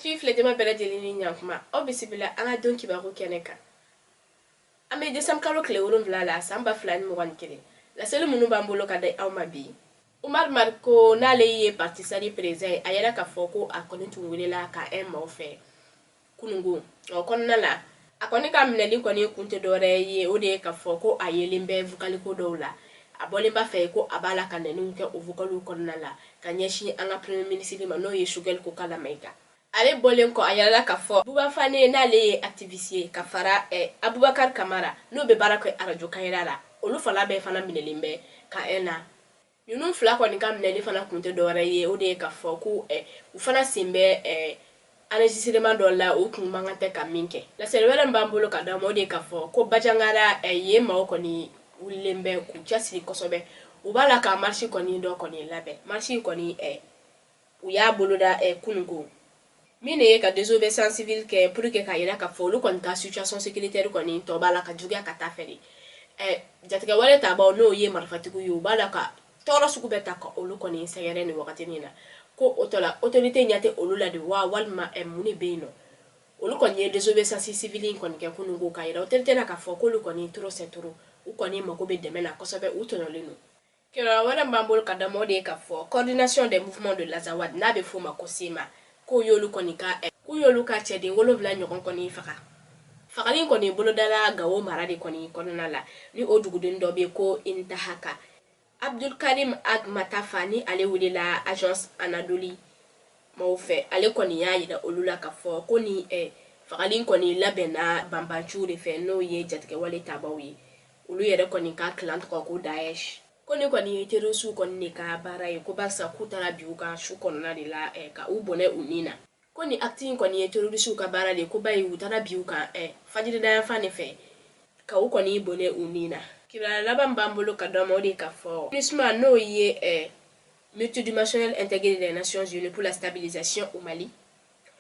Actu filɛjama bɛɛ lajɛlen ni ɲankuma, aw bisimila an ka don kibaru kɛnɛ kan. An bɛ décembre kalo tile 7 la, san 2021. Laseli minnu b'an bolo ka di aw ma bi, Umar Mariko, n'ale ye parti Salut président ye, a yɛrɛ k'a fɔ ko a kɔni tun welela K1 maaw fɛ kunungo. O kɔnɔna la, a kɔni ka minɛli kɔni kun tɛ dɔwɛrɛ ye, o de ye k'a fɔ ko a yelen bɛ vocal ko dɔw la. A bɔlen b'a fɛ ko a b'a la ka nɛniw kɛ o vocaliw kɔnɔna la ka ɲɛsin an ka premier ministre ma, n'o ye Choguel Kokalla Maïga. Ale bɔlen kɔ, a yɛrɛla k'a fɔ Buba Fane, n'ale ye activiste ye, ka fara Abubakar Kamara, n'o bɛ baara kɛ arajo Kayira la, olu fana bɛɛ fana minɛlen bɛ K1 na. Ninnu fila kɔni ka minɛli fana kun tɛ dɔwɛrɛ ye, o de ye k'a fɔ ko u fana sen bɛ enregistrement dɔ la, u kun man kan tɛ ka min kɛ. Laseli wɛrɛ min b'an bolo ka d'aw ma, o de ye k'a fɔ ko Bandiagara yen maaw kɔni wulilen bɛ k'u cɛsiri kosɛbɛ. U b'a la ka marche kɔni dɔ kɔni labɛn. Marche kɔni, u y'a boloda kununko min de ye ka désobéissance civile kɛ pour que k'a yira k'a fɔ olu kɔni ka situation sécuritaire kɔni tɔ b'a la ka juguya ka taa fɛ de. Jatigɛ wale tabaw, n'o ye marifatigiw ye, u b'a la ka tɔɔrɔ sugu bɛɛ ta ka olu kɔni sɛgɛrɛ nin wagati na. Ko o tɔ la, autorité ɲɛ tɛ olu la de wa, walima mun de bɛ yen nɔ? Olu kɔni ye désobéissance civile in kɔni kɛ kununko k'a yira autorité la k'a fɔ k'olu kɔni, trop c'est trop, u kɔni mako bɛ dɛmɛ na kosɛbɛ, u tɔɲɔlen don. Kibaruya wɛrɛ min b'an bolo ka d'a ma, o de ye k'a fɔ Coordination des mouvements de l'Azawad, n'a bɛ f'o ma ko CMA, k'u y'olu ka cɛden 7 ɲɔgɔn kɔni faga. Fagali in kɔni bolodala Gawo mara de kɔni kɔnɔna la, ni o duguden dɔ bɛ yen ko Intahaka Abdulkarim Ag Matafa, ni ale welela Agence Anadolu maaw fɛ. Ale kɔni y'a yira olu la k'a fɔ ko ni fagali in kɔni labɛnna banbanciw de fɛ, n'o ye jatigɛwale tabaw ye, olu yɛrɛ kɔni ka clan tɔgɔ ko Daesh, ko ni kɔni ye terroristew kɔni de ka baara ye, ko barisa k'u taara bi u kan su kɔnɔna de la ka u bɔnɛ u ni na. Ko ni acte in kɔni ye terroristew ka baara de ye, ko bayi u taara bi u kan fajiridayanfan de fɛ ka u kɔni bɔnɛ u ni na. Kibaruya laban b'an bolo ka d'aw ma, o de ye k'a fɔ MINUSMA, n'o ye Multidimensionnel intégré des Nations Unies pour la stabilisation au Mali,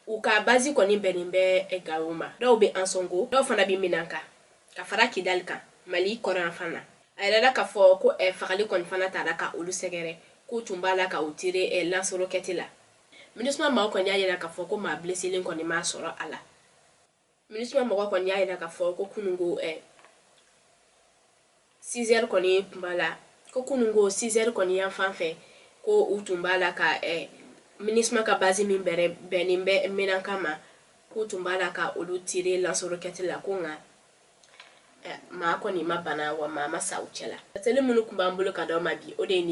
u ka base kɔni bɛnnen bɛ Gawo ma. Dɔw bɛ Ansongo, dɔw fana bɛ Menaka, ka fara Kidali kan, Mali kɔrɔnyanfan na. A yɛrɛla k'a fɔ ko fagali kɔni fana taara ka olu sɛgɛrɛ, k'u tun b'a la ka u tirer lance-roquette la. MINUSMA maaw kɔni y'a yira k'a fɔ ko maa blessélen kɔni m'a sɔrɔ a la. MINUSMA mɔgɔ kɔni y'a yira k'a fɔ ko kununko 6 heures kɔni tun b'a la, ko kununko 6 heures kɔni yan fan fɛ, ko u tun b'a la ka MINUSMA ka base min bɛnnen bɛ Menaka ma, k'u tun b'a la ka olu tirer lance-roquette la, ko nka maa kɔni ma bana wa maa ma sa u cɛ la. Laseli minnu tun b'an bolo ka d'aw ma bi, o de ye nin.